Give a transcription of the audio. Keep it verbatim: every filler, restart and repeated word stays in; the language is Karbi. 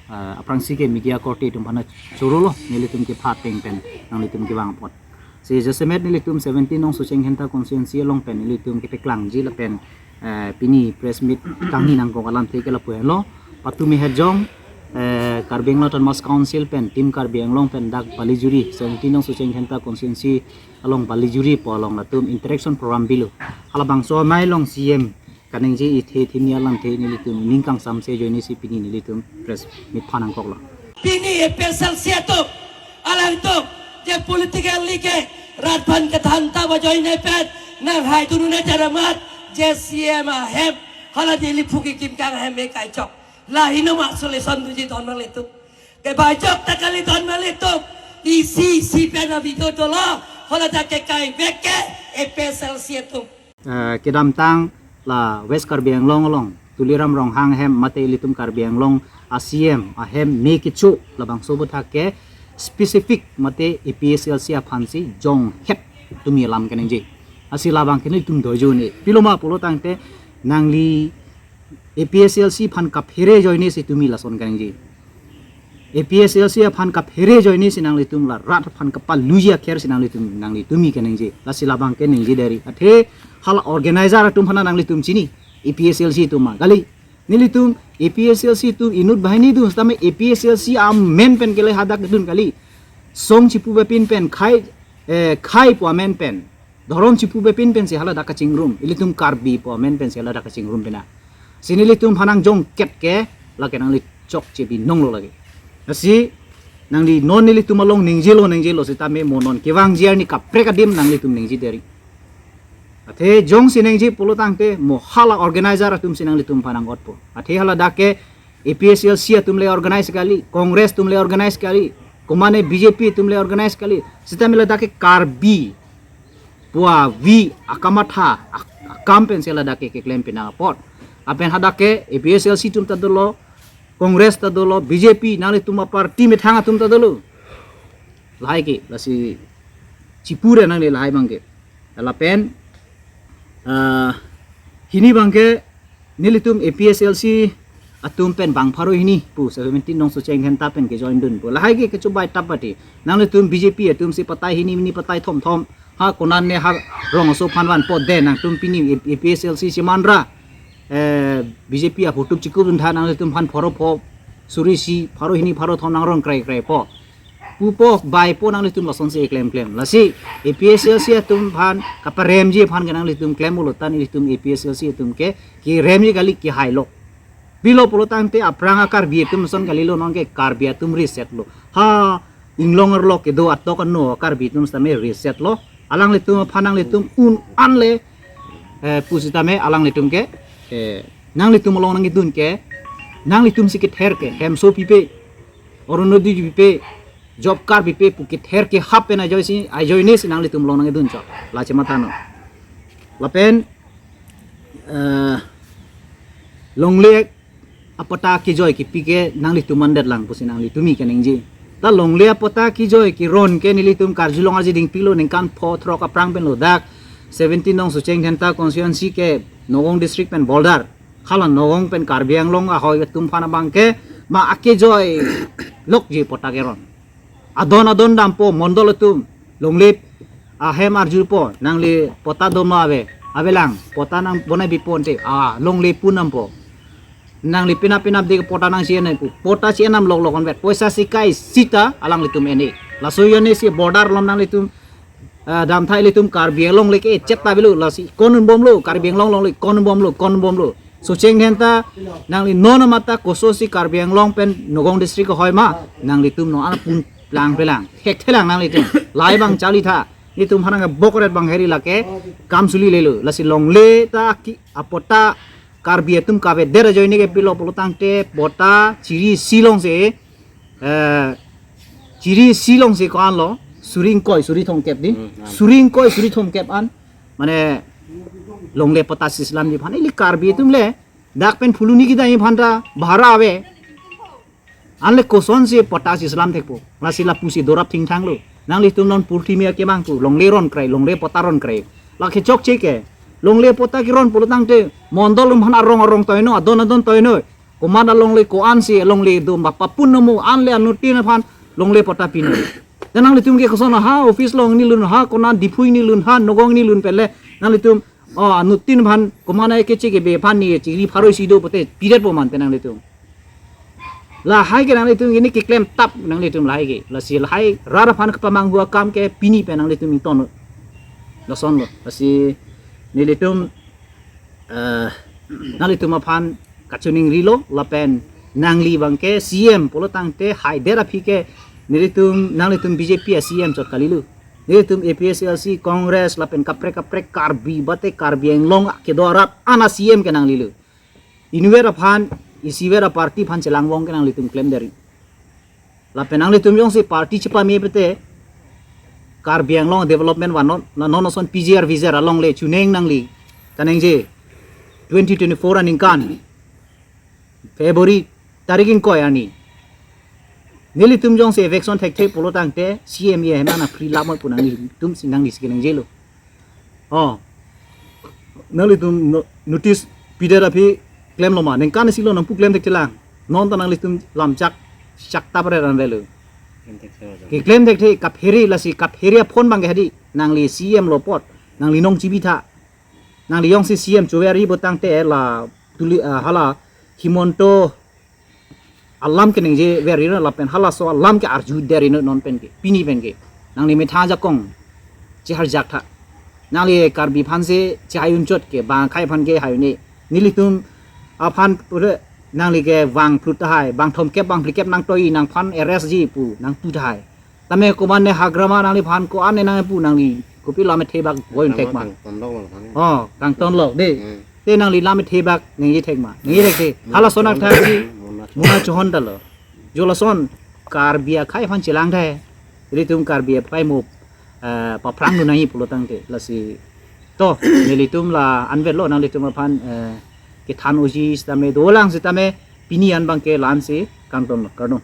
Ah, aphrangsi ke media korte atum aphan choro lo, nelitum kepha ateng pen nanglitum kevang apot. Si jasemet nelitum seventeen nong Socheng Dhenta constituency along pen nelitum kepaklangji lapen, eh, pini press meet kangni nangkok alamthe ke lapu henlo. Patumi hejong, eh, Karbi Anglong Autonomous Council pen Team Karbi Anglong pen dak Balijuri, seventeen nong Socheng Dhenta constituency along Balijuri pu along latum interaction program bilo. Halabangso amei along C M kaningje ithe thimi alamthe nelitum ning kangsamse ajoinesi pini nelitum press meet aphan nangkoklo. Pini A P H L C atum, alangtum je politically ke rat aphan kethan ta ajoine pen nanghaidun un-e jaramat je C M ahem hala Delhi phuki kim kang ahem me kaichok. Lahei no ma solution doji don amonit atum. Kebaichok ta kali don amonit atum. Isi isi pen a-video dolo, hala dak ke kaivek ke A P H L C atum. Eh, kedamtang la West Karbi Anglong along Tuliram Ronghang ahem mate ilitum Karbi Anglong a-C M ahem me kecho labangso aputhak ke specific mate A P H L C aphansi jonghet tumi alam kaningje. Lasi labang ke nelitum dojo ne. Pilo ma pulo tangte nangli A P H L C aphan kaphere ajoinesi tumi lason kaningje. A P H L C aphan kaphere ajoinesi nanglitum la rat aphan kapaluji akhersi nanglitum, nanglitum tumi kaningje. Lasi labang ke ningje deri. Athe hala organizer atum aphan nanglitum chini. A P H L C atum ma kali. Nelitum A P H L C atum inut banghini dun, setame A P H L C amen pen kele hadak dun kali. Song chipu bepin pen, khei, eh, khei pu amen pen, dhorom chipu bepin pensi hala dak kachingrum, ilitum Karbi pu amen pensi hala dak kachingrum pena. Si nelitum aphan nangjongket ke, lake nangli chokche binong lo lake. Lasi nangli non nelitum along ningjelo, ningjelo setame mo non kevangji arni kaprek adim nanglitum ningje deri. Athe jongsi ningje pulo tangte mo hala organizer atumsi nanglitum aphan nang-otpo. Athe hala dak ke A P H L C atum le organize kali, Congress atum le organize kali, komane B J P atum le organize kali. Setame ladak ke Karbi pu avi akamatha ak-, akam pensi ladak ke keklem pinang apot. Lapen hadak ke A P H L C atum ta dolo, Congress ta dolo, B J P nanglitum aparty methang atum ta dolo. Lahai ke, lasi chipure nangli lahai abang ke. Lapen, ah, hini abang ke nelitum A P H L C atum pen bang pharo hini pu seventeen nong Socheng Dhenta pen kejoin dun pu. Lahai ke kechobai tap pati. Nanglitum B J P atumsi patai hini hini patai thom thom. Ha konan ne ha rong aso aphan vanpo de nangtum pini A P H L C chiman ra. Eh, B J P aphutup chikudun tha nanglitum aphan pharo pho suri isi pharo hini pharo thom nangrong krai krai po. Pupo baipo nanglitum lasonsi eklem klem. Lasi A P H L C atum aphan kaparemji aphan ke nanglitum klem ulo ta nelitum A P H L C atum ke keremji kali kehailo. Pilo pulo tangte aphrang a-Karbi atum ason kalilo, non ke Karbi atum reset lo. Ha inglong arlo kedo atok ano Karbi atum setame reset lo. Alanglitum aphan nanglitum un-an le, eh, pusitame alanglitum ke, eh, nanglitum along nangkedun ke, nanglitumsi kether ke, hemso pipe, Orunodoi pipe, job card pipe pu kether kehap pen ajoisi, ajoinesi nanglitum along nangkedun chok. La chematha non. Lapen, eh, longle apatta kejoi kipi ke nanglitum mandetlang pusi nanglitum tumi kaningje. Ta longle apatta kejoi keron ke nelitum karjulong arji dingpiklo, ningkan pho throk aphrang pen lo dak seventeen nong Socheng Dhenta constituency ke Nagaon district pen border. Hala Nagaon pen Karbi Anglong ahoi atum aphan abang ke ma akejoi lokji patta keron. Adon adon dampo mondol atum longle ahem arjupo nangli patta doma ave, avelang patta nang bonai bipo ante, ah, longle pu dampo. Nangli penap penap de patta nangsi-en pu. Patta si-en dam lok lok anvet. Poisa si kai sita alanglitum en-e. Laso ajoinesi border along nanglitum, ah, damthai ilitum Karbi Anglong le ke chet ta bilo, lasi konun bomlo, Karbi Anglong along le konun bomlo, konun bomlo. Socheng Dhenta nangli non mata kososi Karbi Anglong pen Nagaon district ahoi ma nanglitum non an pun plang pelang. Hekthelang nanglitum. Lahai abang charli tha. Nelitum aphan nangkebok ret abang heri lake kam suli lelo. Lasi longle ta ki apatta Karbi atum kavedet ajoine ke pilo pulo tangte patta chiri isi alongsi, eh, chiri isi alongsi ko-an lo, suri ingkoi suri thomkep di. Hmm, an. Suri ingkoi suri thomkep an. Mane longle patta sislamji aphan ili Karbi atum le dak pen Phuloni kedamji aphan ta bhara ave. Anle kosonsi patta sislam thekpo. Lasi lapusi dorap thingthang lo. Nanglitum non purthimi akemang pu. Longle ron krai, longle patta ron krai. Lake chokche ke. Longle patta keron pulo tangte mondol atum aphan arong arong toino, adon adon toino. Komat alongle ko-an si alongle do ma papun nomo, an le anuttin aphan longle patta pino. Te nanglitum ke koson ha office along ingni lun, ha konat Diphu ingni lun, ha Nagaon ingni lun pen le nanglitum, o, anuttin aphan komat na keche kebe aphan ni chingri pharo isi do pote pidet po mante nanglitum. Lahai ke nanglitum ini keklem tap nanglitum lahai ke. Lasi lahai rat aphan kepamanghu akam ke pini pen nanglitum ington. Lason lo. Lasi nelitum, eh, nanglitum aphan kachiningrilo lapen nangli abang ke C M pulo tangte haidet aphi ke nelitum, nanglitum B J P a C M chot kalilu. Nelitum A P H L C, Congress lapen kaprek kaprek Karbi bate Karbi Anglong kedo arat ana C M ke nanglilu. Inutvet aphan, isivet aparty aphan chelang vong ke nanglitum klemderi. Lapen nanglitum jongsi party chepame pete Karbi Anglong development van non, na non ason P G R V G R alongle chuneng nangli. Kaningje twenty twenty-four aningkan February tarik ingkoi arni nelitum jongsi eviction thekthe pulo tangte C M A hemana free lamoi pu nanglitum si nangli si keningjelo. O, nanglitum no-, notice pidet aphi klemlo ma, ningkan isi lo nangpu klem thekthelang. Non ta nanglitum lam chak chak tap re ran velo. Keklem thekthe kaphere, lasi kaphere aphone abang ke hadi, nangli C M lo apot nangli nong chibitha. Nangli jongsi C M chover-i pulo tangte la tuli, ah, hala Himanta alam keningjever-i lapen halaso alam ke arjuderi non pen ke, pini pen ke. Nangli methang ajakong cheharjak tha. Nangli Karbi aphan si chehai unchot ke, bang akhai aphan ke hai un-e. Nelitum aphan pura nangli ke bang phlut tahai, bang thomkep bang phlikep nangtoi, nangphan arrest ji pu nangpu tahai. Tame komat ne hagrama nangliphan ko-an ne nangpu, nangli kopi lam thebak voi thek ma. Kangton lok lang thang. O, kangton lok de. Hmm. Te nangli lam thebak ningje thek ma. Ningje thek te. Mona Halason chon athak ta, si mona chon. Mona chon ta lo. Jo lason Karbi akhai aphan chelang thai. Nelitum Karbi akhai mo, eh, paphrang nu nangji pulo tangte. Lasi to nelitum la anvet lo, nanglitum aphan, eh, kethan uji sitame dolang sitame pini an abang ke la-an si kangton lo. Kardom.